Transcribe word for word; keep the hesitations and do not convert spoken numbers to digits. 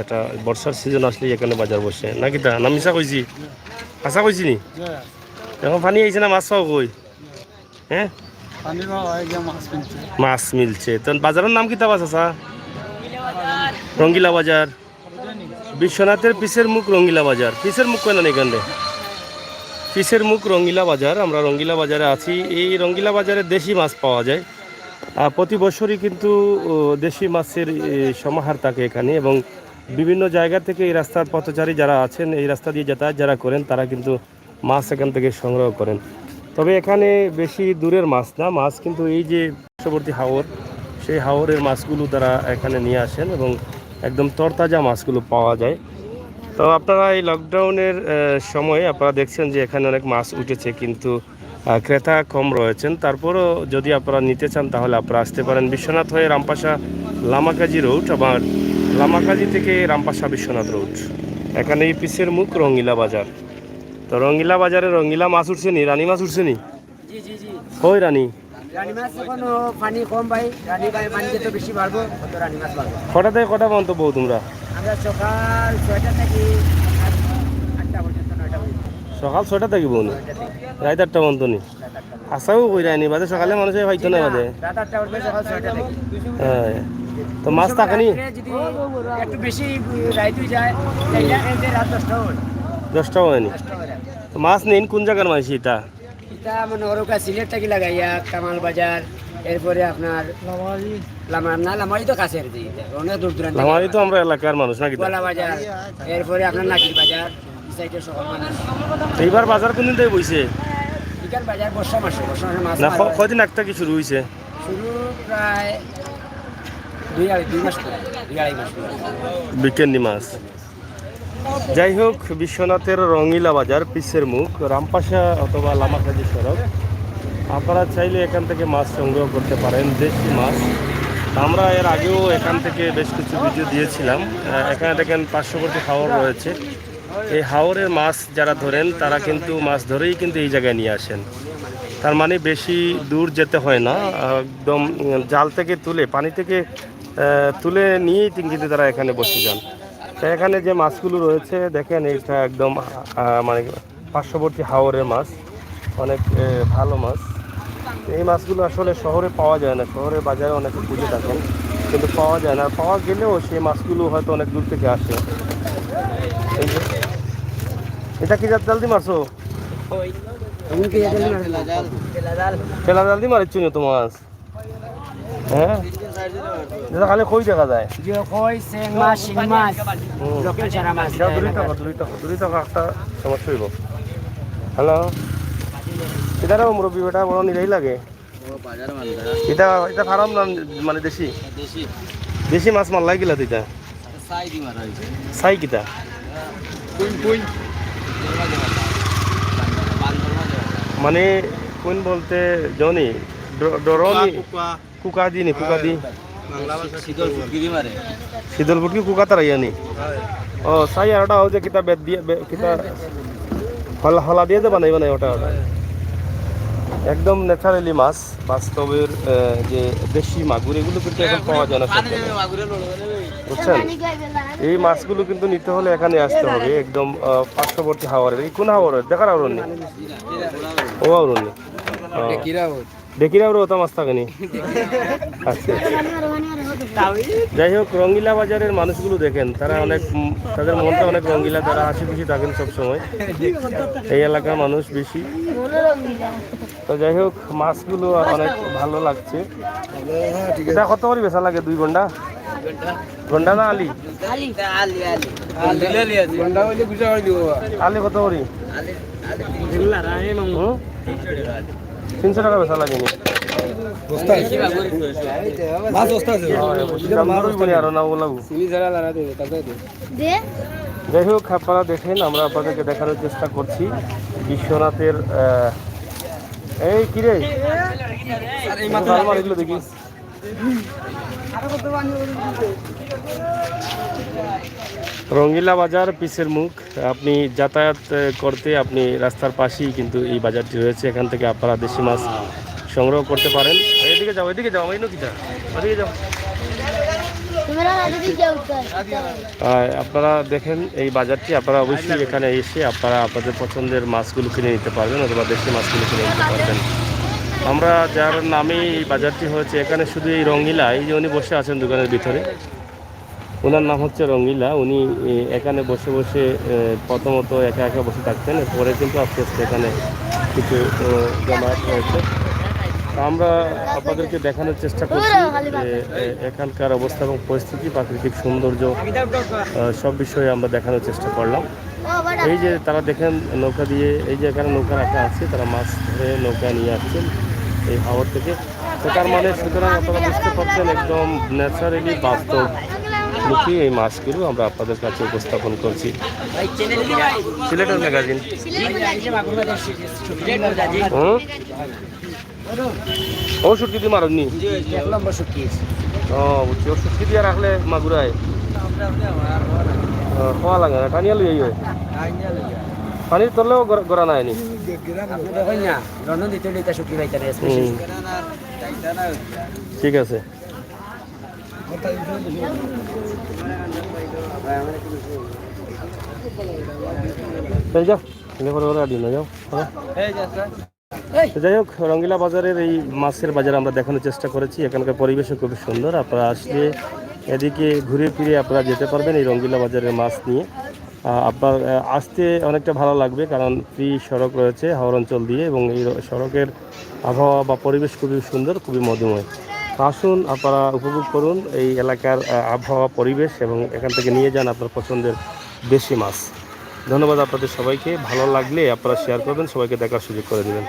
এটা বর্ষার সিজন আসলেই এখানে বাজার বসে, নাকি তা না? মিছা কইছি? হাছা কইছি নি? এখন পানি আইছে না, মাছ পাও কই? হ্যাঁ, পানি পাওয়া হয় গিয়া মাছ মিলছে। মাছ মিলছে। তো বাজারের নাম কিতা বা, চাচা? রঙ্গিলা বাজার। বিশ্বনাথের পিছের মুখ রঙ্গিলা বাজার। পিছের মুখ কয় না এখানে? পিছের মুখ রঙ্গিলা বাজার। আমরা রঙ্গিলা বাজারে আছি। এই রঙ্গিলা বাজারে দেশি মাছ পাওয়া যায়। আহ, প্রতি বছরই কিন্তু, ও, দেশি মাছের, এ, সমাহার থাকে এখানে এবং বিভিন্ন জায়গা থেকে এই রাস্তার পথচারী যারা আছেন, এই রাস্তা দিয়ে যাতায়াত যারা করেন, তারা কিন্তু মাছ এখান থেকে সংগ্রহ করেন। তবে এখানে বেশি দূরের মাছ না, মাছ কিন্তু এই যে পার্শ্ববর্তী হাওর, সেই হাওরের মাছগুলো তারা এখানে নিয়ে আসেন এবং একদম তরতাজা মাছগুলো পাওয়া যায়। তো আপনারা এই লকডাউনের, আহ, সময় আপনারা দেখছেন যে এখানে অনেক মাছ উঠেছে, কিন্তু, আহ, ক্রেতা কম রয়েছেন। তারপরও যদি আপনারা নিতে চান, তাহলে আপনারা আসতে পারেন বিশ্বনাথ হয়ে রামপাশা লামাকাজি রোড, আবার লামাকাজি থেকে রামপাশা বিশ্বনাথ রোড। এখানে এই পিছের মুখ রঙ্গিলা বাজার। তো রঙ্গিলা বাজারে রঙ্গিলা মাছ উঠছে নি, রানী মাছ উঠছে নি? জি, জি, জি। কই রানী? রানী মাছ এখনো পানি কম ভাই, রানী ভাই পানি যত বেশি বাড়বো, তত রানী মাছ বাড়বো। কটা থেকে কটা পর্যন্ত বও তোমরা? আমরা সকাল ছয়টা থেকে আট-, আটটা পর্যন্ত, নয়টা পর্যন্ত। সকাল ছয়টা থেকে বও নি? ছয়টা থেকে। রাত আটটা পর্যন্ত নি? রাত আটটা পর্যন্ত। আচ্ছা, ও কই রানী বাদে সকালে মানুষ পাইতো না বাদে? রাত আটটা পর্যন্ত, সকাল ছয়টা থেকে। হ্যাঁ। তো মাছ থাকে নি? রাত্রে যদি একটু বেশি রাইত হয়ে যায়, তাইলে এই যে রাত দশটা হয়। দশটা হয় নি? দশটা হয় রাত। তো মাছ নেন কোন জায়গার মাছ এটা? এটা মনে করো ওটা সিলেট থেকে লাগাইয়া কামাল বাজার, এরপরে আপনার লামারি। লামা-, না, লামারি তো কাছে আর কি, অনেক দূর দূরান্ত থেকে লামারি তো আমরা এলাকার মানুষ নাকি? কলা বাজার, এরপরে আপনার নাজির বাজার, এই সাইডে সব মানুষ। এইবার বাজার কোন দিন থেকে বইছে? এখান বাজার বর্ষা মাসে, বর্ষা মাসে মাছ না, ভালো ক-, হয়। কয়দিন আগ থেকে শুরু হইছে? শুরু প্রায় দুই আড়াই, দুই মাস করে, দুই আড়াই মাস করে। বিকেন্ডি মাছ। যাই হোক, বিশ্বনাথের রঙ্গিলা বাজার, পিছের মুখ, রামপাশা অথবা লামাকাজি সড়ক। আপনারা চাইলে এখান থেকে মাছ সংগ্রহ করতে পারেন, দেশি মাছ। আমরা এর আগেও এখান থেকে বেশ কিছু ভিডিও দিয়েছিলাম। আহ, এখানে দেখেন পার্শ্ববর্তী হাওর রয়েছে। এই হাওরের মাছ যারা ধরেন, তারা কিন্তু মাছ ধরেই কিন্তু এই জায়গায় নিয়ে আসেন। তার মানে বেশি দূর যেতে হয় না, একদম জাল থেকে তুলে, পানি থেকে, আহ, তুলে নিয়েই তিন-, কিন্তু তারা এখানে বসে যান। তো এখানে যে মাছগুলো রয়েছে দেখেন, এটা একদম, আহ, মানে পার্শ্ববর্তী হাওরের মাছ, অনেক, এ, ভালো মাছ। এই মাছগুলো আসলে শহরে পাওয়া যায় না, শহরের বাজারে অনেকে খুঁজে থাকেন, কিন্তু পাওয়া যায় না। আর পাওয়া গেলেও সেই মাছগুলো হয়তো অনেক দূর থেকে আসে। এই যে, এটা কি জাত জাল দি মারছো? তেলা জাল দি মারিচ্ছ নি তো মাছ? হ্যাঁ, এটা খালি কই দেখা যায়। যে কই, চেং মাছ, শিং মাছ, হুম। লোকাল সারা মাছ। যাও, দূরে থাকো, দূরে থাকো, দূরে থাকো, একটা সমস্যা হইব। হ্যালো, এটা মুরব্বী বেটা বড় নিরাই লাগে। এটা, এটা ফার্ম না, মানে দেশি? দেশি। দেশি মাছ মারলাই গিলা তুই এটা? সাই কিতা? মানে কুইন বলতে জনি, ড্র-, ড্রনি? কুকা, কুকা। কুকা দি নি, কুকা দি। বাংলা ভাষা শীতল ফুটকি দি মারে। শীতল ফুটকি কুকা তারাইয়া নি? ও, সাই আর ওটা হচ্ছে কিতা বেত দিয়ে, বে-, কিতা হলা, হলা দিয়ে তো বানাই, বানাই ওটা, ওটা। একদম ন্যাচারালি মাছ, বাস্তবের, আহ, যে দেশি মাগুর, এগুলো কিন্তু এখন পাওয়া যায় না সব জায়গায়। বুঝছেন? এই মাছগুলো কিন্তু নিতে হলে এখানে আসতে হবে, একদম, আহ, পার্শ্ববর্তী হাওরের। এই কোন হাওরের? দেখার হাওর নি? ও হাওর নি? ও। ডেকিরা হাওর তো মাছ থাকে নি? আচ্ছা। যাই হোক, রঙ্গিলা বাজারের মানুষগুলো দেখেন, তারা অনেক, উম, তাদের মনটা অনেক রঙ্গিলা, তারা হাসি খুশি থাকেন সব সময়। এই এলাকার মানুষ বেশি। তো যাই হোক, মাছগুলো অনেক ভালো লাগছে। এটা কত করে বেচা লাগে দুই ঘন্টা? ঘন্টা না আলি? আলি। আলি, আলি। আলি কত করে? হুম? তিনশো টাকা বেচা লাগে নি? বস্তা আছে। মাছ বস্তা আছে। দাম দর হইব নি আরো না ওগুলো? দে। যাই হোক, আপনারা দেখেন, আমরা আপনাদেরকে দেখানোর চেষ্টা করছি বিশ্বনাথের, আহ, এই কি রে? এই মাথা ভালো মার এগুলো দেখি। রঙ্গিলা বাজার পিছের মুখ, আপনি যাতায়াত, আহ, করতে আপনি রাস্তার পাশেই কিন্তু এই বাজারটি রয়েছে, এখান থেকে আপনারা দেশি মাছ সংগ্রহ করতে পারেন। এদিকে যাও, এদিকে যাও, এই নদীটা, ওদিকে যাও। আর আপনারা দেখেন এই বাজারটি, আপনারা অবশ্যই এখানে এসে আপনারা আপনাদের পছন্দের মাছগুলো কিনে নিতে পারবেন অথবা দেশি মাছগুলো কিনে নিতে পারবেন। আমরা যার নামে এই বাজারটি হয়েছে, এখানে শুধু এই রঙ্গিলা, এই যে উনি বসে আছেন দোকানের ভিতরে, ওনার নাম হচ্ছে রঙ্গিলা। উনি এ, এখানে বসে বসে এ, প্রথমত একা একা বসে থাকতেন, এরপরে কিন্তু আস্তে আস্তে এখানে কিছু এ, জমায়েত হয়েছে। তো আমরা আপনাদেরকে দেখানোর চেষ্টা করছি যে এ, এখানকার অবস্থা এবং পরিস্থিতি, প্রাকৃতিক সৌন্দর্য, আহ, সব বিষয়ে আমরা দেখানোর চেষ্টা করলাম। এই যে তারা দেখেন নৌকা দিয়ে, এই যে এখানে নৌকা রাখা আছে, তারা মাছ ধরে নৌকা নিয়ে আসছেন এই হাওর থেকে। তো তার মানে সুতরাং আপনারা বুঝতে পারছেন একদম ন্যাচারালি বাস্তবমুখী এই মাছগুলো আমরা আপনাদের কাছে উপস্থাপন করছি। সিলেটের ম্যাগাজিন। হুম। ও শুটকি দিয়ে মারুন নি? জি, জি, এক নম্বর শুটকি। ও, বুঝছি। ও শুটকি দিয়ে রাখলে মাগুরায়। ও, খাওয়া লাগে না, টানিয়া লই আইও। পানির তলেও গড়া নাই নি? আপনি দেখেন না, লন্ডন দিতে হইলে এটা শুটকি পাইতে না, স্পেশাল। হুম। ঠিক আছে। এই যাও, এনে করে ওরা দিন যাও। হ্যাঁ। তো যাই হোক, রঙ্গিলা বাজারের এই মাছের বাজার আমরা দেখানোর চেষ্টা করেছি। এখানকার পরিবেশও খুবই সুন্দর। আপনারা আসলে এদিকে ঘুরে ফিরে আপনারা যেতে পারবেন এই রঙ্গিলা বাজারের মাছ নিয়ে। আহ, আপনার আহ, আসতে অনেকটা ভালো লাগবে, কারণ ফ্রি সড়ক রয়েছে হাওর অঞ্চল দিয়ে এবং এই র- সড়কের আবহাওয়া বা পরিবেশ খুবই সুন্দর, খুবই মধুময়। তো আসুন, আপনারা উপভোগ করুন এই এলাকার আহ, আবহাওয়া, পরিবেশ এবং এখান থেকে নিয়ে যান আপনার পছন্দের দেশি মাছ। ধন্যবাদ আপনাদের সবাইকে। ভালো লাগলে আপনারা শেয়ার করবেন, সবাইকে দেখার সুযোগ করে দেবেন।